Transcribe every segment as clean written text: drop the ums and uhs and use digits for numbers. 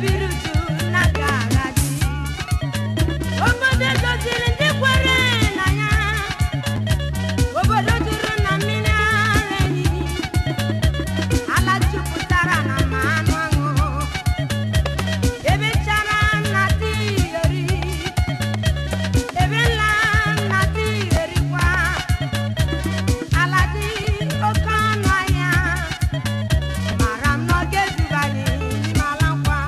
Ebe iruju na-agagha dị. Obodo doziri ndị kwere na ya. Obodo juru na mmiri ara ehi. Ala jupụtara na mmanụ aṅụ. Ebe chara na eri. Ebe nla na erikwa. Ala dị oke ọnụ ahịa. Mara m na ọ ga-eduba anyị n'ime ala nkwa.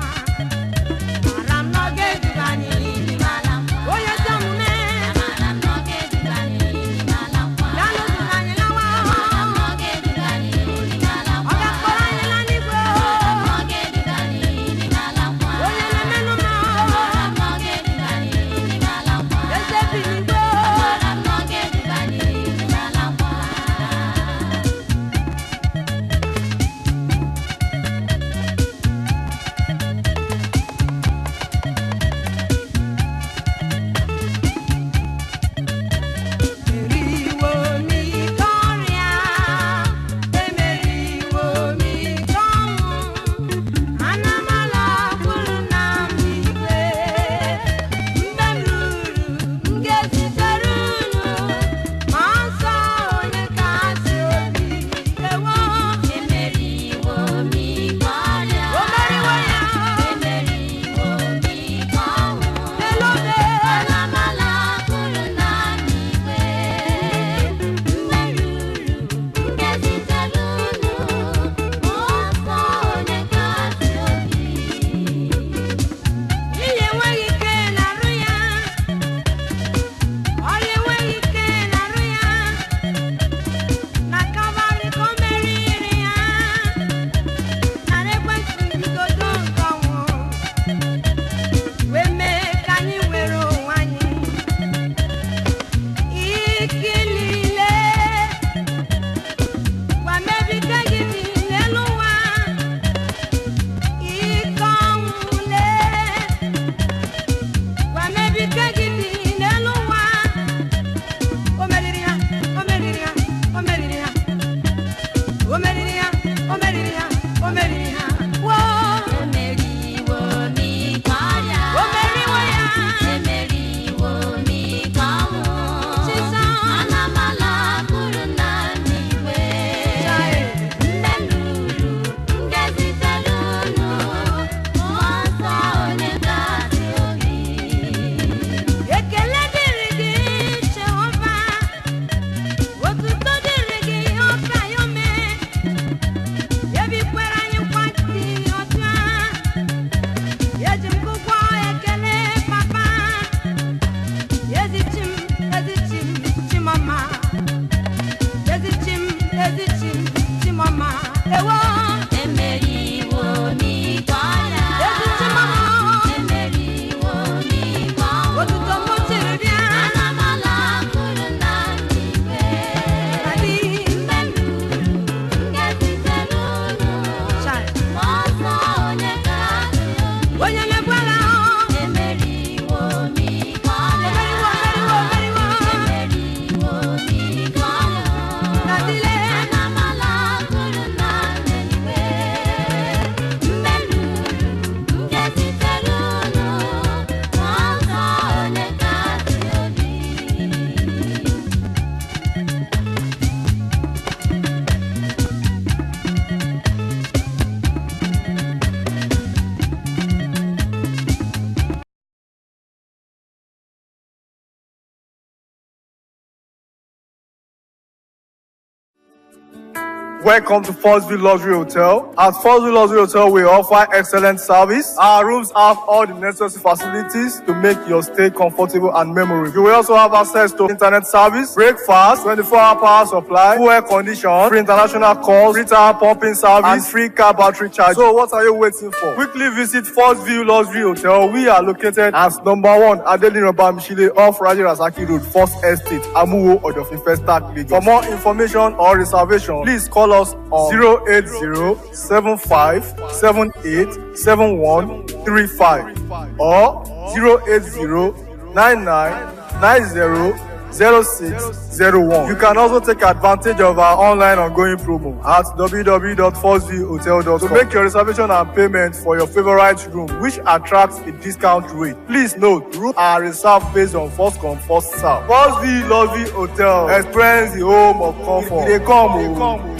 Mara m na ọ ga-eduba anyị n'ime ala nkwa. Onye ezi omume. Amara m na ọ ga-eduga anyị n'ime ala nkwa. Ya n'ụzọ anyị lawa. Amara m na ọ ga-eduga anyị n'ime ala Ọ nkwa. ga-akpọrọ anyị laa n'igwe. Amara m na ọ ga-eduga anyị n'ime ala nkwa. Onye na-emenụ mma. Amara m na ọ ga-eduga anyị n'ime ala nkwa. Eze bi n'igwe. Amara m na ọ ga-eduga anyị n'ime ala nkwa. Emeriwo m ike ọrịa, emeriwo m ike ọnwụ, ana m alakwuru nna m igwe. Mgbe m ruru, m ga-ezitere unu ma nsọ onye kasị obi. Ewo, Emeriwo m ike ọrịa. o meriwo ya. Emeriwo m ike ọnwụ. N'elu obe. Ana m alakwuru nna m igwe. Mgbe ruru, m ga-ezitere unu Mmụọ Nsọ onye kasị obi. Ili enweghị ike na-arụ ya, ọrịa enweghị ike na-arụ ya, na Kalvarị ka o meriri ya, nara ekwentị njigodo nke ọnwụ, wee mee ka anyị nwere onwe anyị. Ike niile, gwa m ebe ike gị dị n'elu ụwa, ike ọnwụ lee. Gwa m ebe ike gị dị n'elu ụwa. O meriri ha, o meriri ha, o meriri ha. O meriri ha, o meriri ha, o meriri ha. Woo! Emeriwo m ike ọrịa. O meriwo ya. Emeriwo m ike ọnwụ. Jizọs. Ana m alakwuru nna m igwe. Chai. Mgbe m ruru, m ga-ezitere unu Mmụọ Nsọ onye kasị obi. Ekele dịrị gị Jehova, otuto dịrị gị ọka ya ome, ebikwere anyị nkwa dị otu a, eji m ụgwọ ekele papa, ezi chi m, ezi chi m, chimọma, ezi chi m, ezi chi m, chimọma, ewo. Emeriwo m ike ọrịa. Ezi chimọma. Emeriwo m ike ọnwụ. Otuto m tiri bịa. Ana m alakwuru nna m igwe. Adị. Mgbe m ruru, m ga-ezitere unu Chai. Mmụọ Nsọ onye kasị obi. Onye na-ekwela ahụ. Emeriwo m ike ọrịa. Omeriwo, omeriwo, omeriwo. Emeriwo m ike ọnwụ. Na dile. Ana m alakwuru nna m eluigwe. Mgbe m ruru, m ga-ezitere unu Mmụọ Nsọ onye kasị obi. Welcome to Fosville Luxury Hotel. At Fosville Luxury Hotel, we offer excellent service. Our rooms have all the necessary facilities to make your stay comfortable and memorable. You will also have access to internet service, breakfast, 24-hour power supply, full air condition, free international calls, free tire pumping service, and free car battery charge. So what are you waiting for? Quickly visit Fosville Luxury Hotel. We are located at number 1 Adelino Bamishile off Raji Rasaki Road, First Estate, Amuwo, Odofin Festac, Lagos. For more information or reservation, please call us on 080-7578-7135 or 080-9990 0601. You can also take advantage of our online ongoing promo at www.firstviewhotel.com to make your reservation and payment for your favorite room, which attracts a discount rate. Please note, rooms are reserved based on first come, first serve. First View Luxury Hotel. Experience the home of comfort. They come.